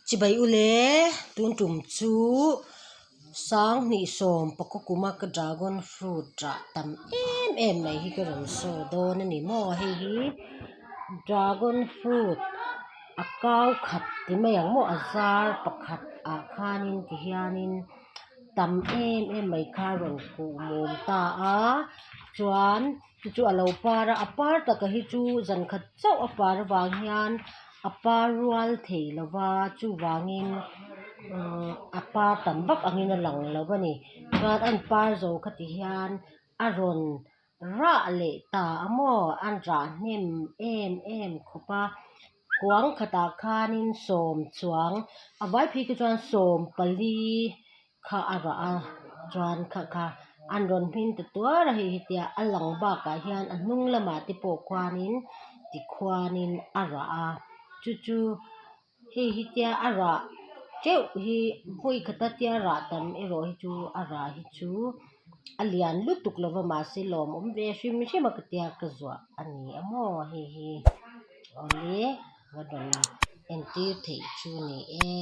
Chibai ule tun tum chu sanghnih sawm pakua kuma ka dragon fruit rah tam em em mai hi ka rawn saw dawn a ni maw hei hi dragon fruit a kau khat ti mai ang maw a zar pakhat ah khanin ti hianin tam em em mai kha a rawn kuh mum ta a chuan chu chu a lo par a a par taka hi chu zan khat chauh a par avang hian a par rual thei lo va chuvangin umm a par tam vak angin a lang lo a ni chuan a inpar zo kha ti hian a rawn rah leh ta a maw a rah hnem em em khawp a kuang khatah khanin sawm chuang a vai phei te chuan 14 kha a rah a chuan kha kha an rawn hmin ta tuar a hei hetia a lang bakah hian a hnung lamah te pawh khuanin tikhuanin a rah a chu chu hei hetia a rah teuh hi vawi khata tia rah tam erawh hi chu a rah hi chu a lian lutuk lo va mahse lawmawm ve hrim hrim a ka tia ka zuah a ni a maw hei hi awle ka rawn entir theih chu ni e.